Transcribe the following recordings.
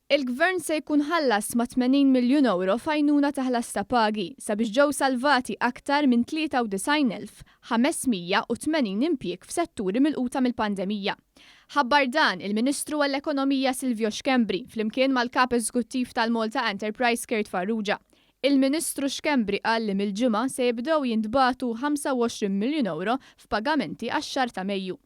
Il-Gvern se jkun ħallas mat-80 miljun ewro f'għajnuna ta' ħlas ta' pagi sabiex ġew salvati aktar minn 93,580 impjieg f'setturi milquta mill-pandemija. Ħabbar dan il-Ministru għall-Ekonomija Silvio Schembri flimkien mal-Kap Eżekuttiv tal-Malta Enterprise Kurt Farrugia. Il-Ministru Schembri qal li mill-Ġimgħa se jibdew jintbagħtu 25 miljun ewro f'pagamenti għax-xahar ta' Mejju.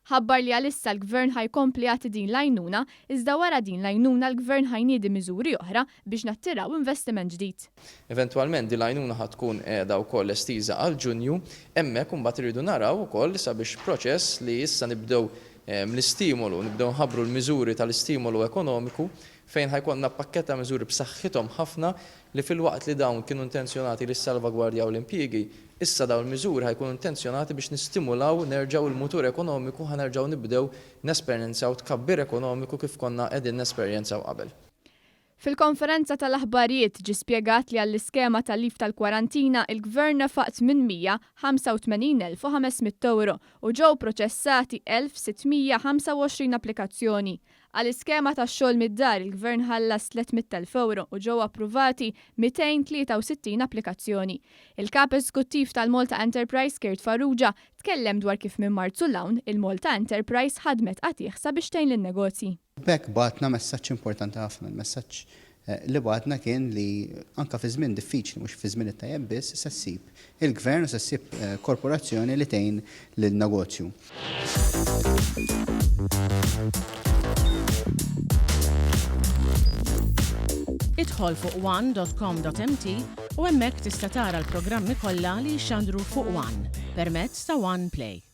Ħabbar li għalissa l-Gvern ħa jkompli jagħti din l-għajnuna, iżda wara din l-għajnuna l-Gvern ħa jniedi miżuri oħra biex nattiraw investiment ġdid. Eventwalment din l-għajnuna ħa tkun qiegħda wkoll estiża għal Ġunju, hemmhekk imbagħad irridu naraw ukoll sabiex proċess li issa nibdew l-istimolu, nibdew nħabbru l-miżuri tal-istimolu ekonomiku fejn ħa jkollna pakkett ta' miżuri b'saħħithom ħafna li filwaqt li dawn kienu intenzjonati li jissalvagwardjaw l-impjiegi, issa dawn il-miżuri ħa jkunu intenzjonati biex nistimulaw nerġgħu l-mutur ekonomiku, ħa nerġgħu nibdew nesperjenzaw tkabbir ekonomiku kif konna qegħdin nesperjenzaw qabel. Fil-konferenza tal-aħbarijiet ġie spjegat li għall-iskema tal-leave tal-kwarantina il-Gvern nefaq 885,500 ewro u ġew proċessati 1,625 applikazzjoni. Għal iskema ta' xogħol mid-dar il-Gvern ħallas 300,000 ewro u ġew approvati 263 applikazzjoni. Il-Kap Eżekuttiv tal-Malta Enterprise Kurt Farrugia tkellem dwar kif minn Marzu 'l hawn il-Malta Enterprise ħadmet qatigħ sabiex tgħin lin-negozji. B'hekk bagħatna messaġġ importanti ħafna. Il-messaġġ li bagħatna kien li anke fi żmien diffiċli, mhux fi żmien it-tajjeb biss, se ssib il-Gvern u se ssib korporazzjoni li tgħin lin-negozju. Idħol fuq one dot com dot mt u hemmhekk tista' tara l-programmi kollha li jixxandru fuq one permezz ta' One Play.